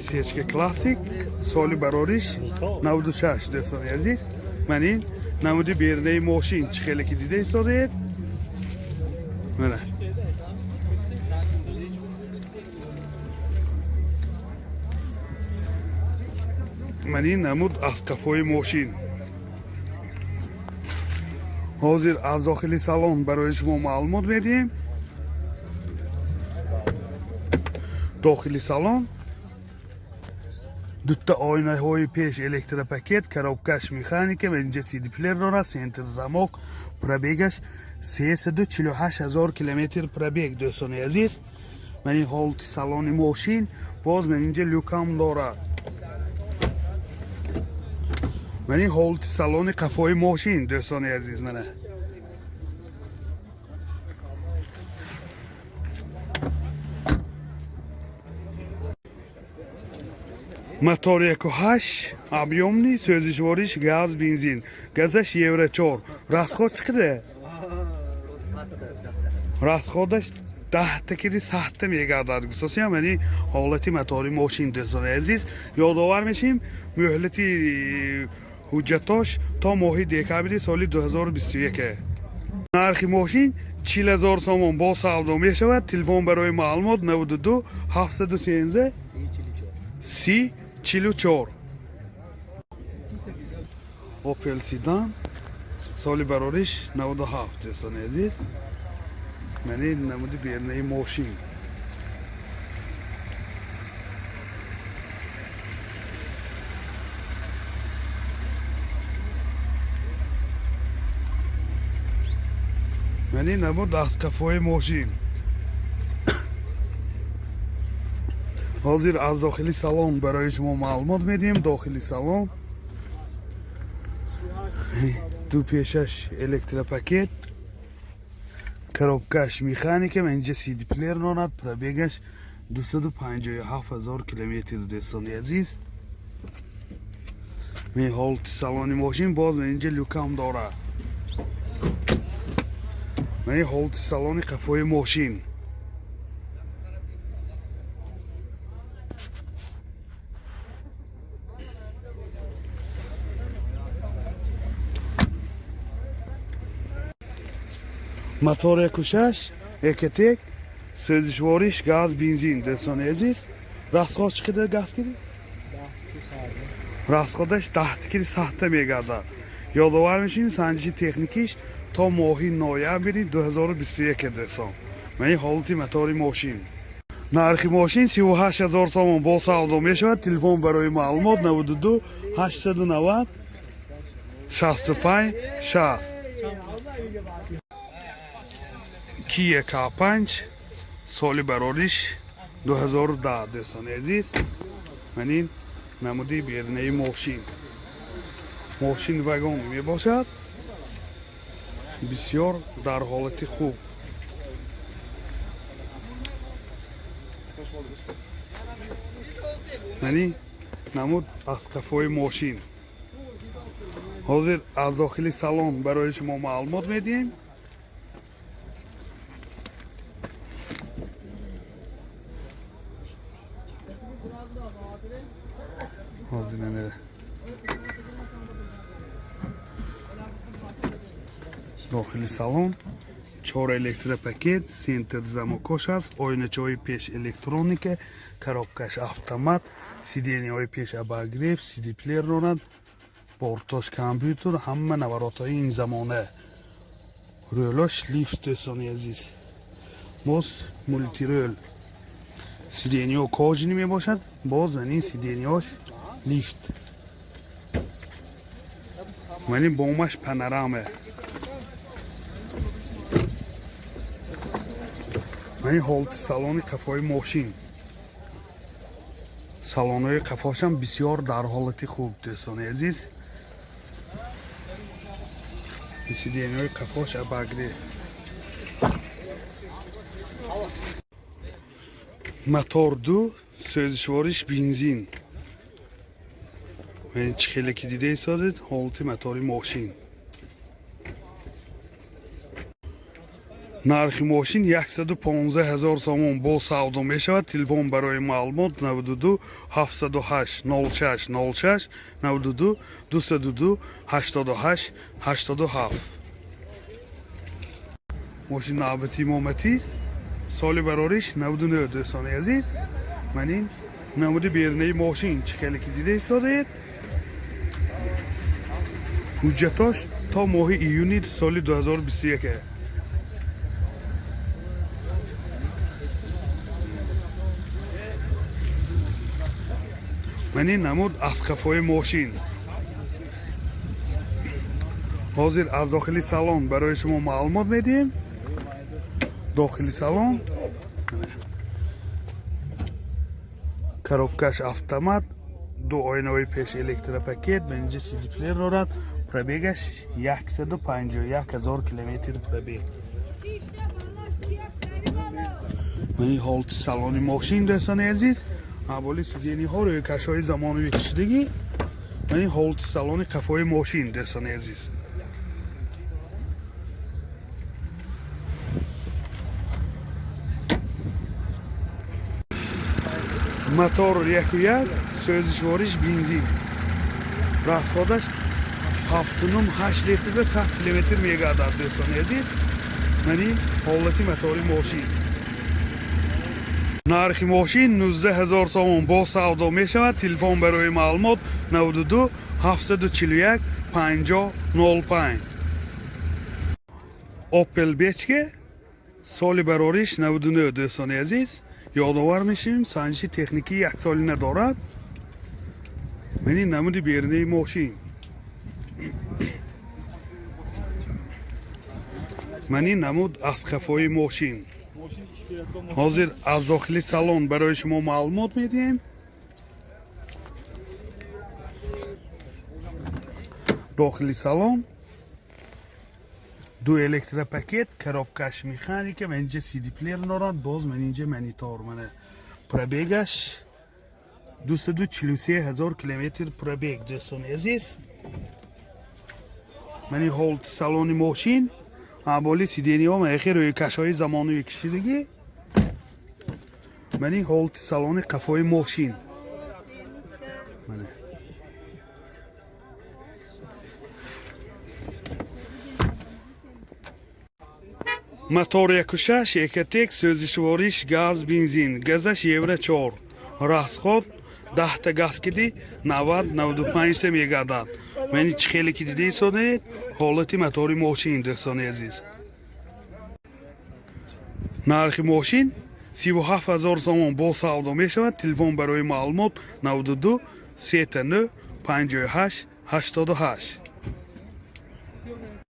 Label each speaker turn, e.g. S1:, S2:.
S1: Сечка Классик, соли барориш 96, дӯстони азиз. Ман ин намуди берунаи мошин, чӣ хеле ки дида истодаед. Мана, ман ин намуд аз қафои мошин. Ҳозир аз дохили салон барои шумо маълумот медиҳем. Дохили салон дутта оинаҳои пеш электропакет, коробкаш механика ва инҷа сидиплер дорад, центр замок. Пробегаш 348 ҳазор километр пробег, дӯстони азиз. Ман ин ҳолати салони мошин. Боз ман инҷа люкам дорад. Ман ин ҳолати салони қафои мошин, дӯстони азиз, мана. Мотор 1,8 объёмный, сӯзишвориш газ, бензин, газаш евро 4. Расход чӣ қадар? Расходаш 10-та киди 100-та мегардад. Гусосиам яъни ҳолати мотори мошин, дӯстони азиз. Ёдовар мешем, муҳлати ҳуҷҷатош то моҳи декабри соли 2021. Нархи мошин 40 000 сомон, бо савдо мешавад. Телефон барои маълумот 92 713 30 44. Опел Седан, соли барориш 97, дӯстони азиз. Мани намуди берунаи мошин. Мани намуд аз қафои мошин. Ҳозир аз дохили салон барои шумо маълумот медиҳем. Дохили салон ду пешаш электропакет, коробкаш механика, инҷа сидиплер дорад. Пробегаш 257 ҳазор километр, дӯстони азиз. Ме ҳолати салони мошин. Боз инҷа люкам дорад. Мани ҳолати салони қафои мошин. Мотор 1,6 Ecotec, сӯзишвориш газ, бензин, дӯстони азиз. Расход чӣ қадар газ киди? Расходаш 10-та киди 100-та мегардад. Ёдовар мешавем, санҷиши техникиш то моҳи ноябри 2021, дӯстон. Мани ҳолати мотори мошин. Нархи мошин 38 ҳазор сомон, бо савдо мешавад. Телефон барои маълумот 92 890 65 60. Kia K5, соли барориш 2010, дӯстони азиз. Ман ин намуди берунаи мошин. Мошин вагон мебошад, бисёр дар ҳолати хуб. Мани намуд аз қафои мошин. Ҳозир аз дохили салон барои шумо маълумот медиҳем. Ҳозир мемере дохили салон. Чор электропакет, центр замокош аст, оиначаҳои пеш электроника, коробкаш автомат, сиденияҳои пеш обогрев, сидиплер дорад, бортош компютер, ҳама наворотҳои ин замона, рӯлош лифт, дӯстони азиз, боз мультирӯл, сиденияҳо кожаный мебошад, боз ин сиденияҳош лифт. Вале бомаш панорама. Мани ҳолати салони қафои мошин. Салонҳои қафошам бисёр дар ҳолати хуб, дӯстони азиз. Сиденияҳои қафош обогрев. Мотор ду, сӯзишвориш бензин. Чӣ хеле ки дида истодед, ҳолати мотори мошин. Нархи мошин 115 ҳазор сомон, бо савдо мешавад. Телефон барои маълумот: 92 708 06 06, 92 202 88 87. Мошин навбати мо Матиз, соли барориш 99. Дӯстони азиз, ман ин намуди берунаи мошин, чӣ хеле ки дида истодаед, ҳуҷҷатош то моҳи июни соли 2021. Ман ин намуд аз қафои мошин. Ҳозир аз дохили салон барои шумо маълумот медиҳем. Дохили салон, коробкаш автомат, ду оинаҳои пеш электропакет, ба инҷа сидиплеер дорад. Пробегаш 151 ҳазор километр пробег. Мани ҳолати салони мошин, дӯстони азиз, ҳаволи сидениҳо рӯйкашҳои замонавӣ кашидагӣ. Мани ҳолати салони қафои мошин, дӯстони азиз. Мотор 1,1, сӯзишвориш бензин, расходаш 7,5-8 литр ба 100 километр мегардад. Дӯстони азиз, мани ҳолати мотори мошин. Нархи мошин 19 ҳазор сомон, бо савдо мешавад. Телефон барои маълумот: 92 741 50 05. Опел Бечке, соли барориш 99. Дӯстони азиз, ёдовар мешавем, санҷиши техникӣ яксолина дорад. Мани намуди берунаи мошин, мани намуд аз қафои мошин. Ҳозир аз дохили салон барои шумо маълумот медиҳем. Дохили салон, ду электропакет, коробкаш механика, ман инҷа сидиплеер дорад, боз ман инҷа монитор. Мана пробегаш 243 ҳазор километр пробег. Дӯстони азиз, мани ҳолати салони мошин, ҳамоли сидениҳо маяхе рӯйкашҳои замонавӣ кашидагӣ. Мани ҳолати салони қафои мошин. Мана. Мотор 1,6 Экотек, сӯзишвориш газ, бензин, газаш евро 4, расход 10-та газ киди 90-95 та мегардад. Мани чӣ хеле ки дида истодаед, ҳолати мотори мошин, дӯстони азиз. Нархи мошин 37 ҳазор сомон, бо савдо мешавад. Телефон барои маълумот: 92 39 58 88.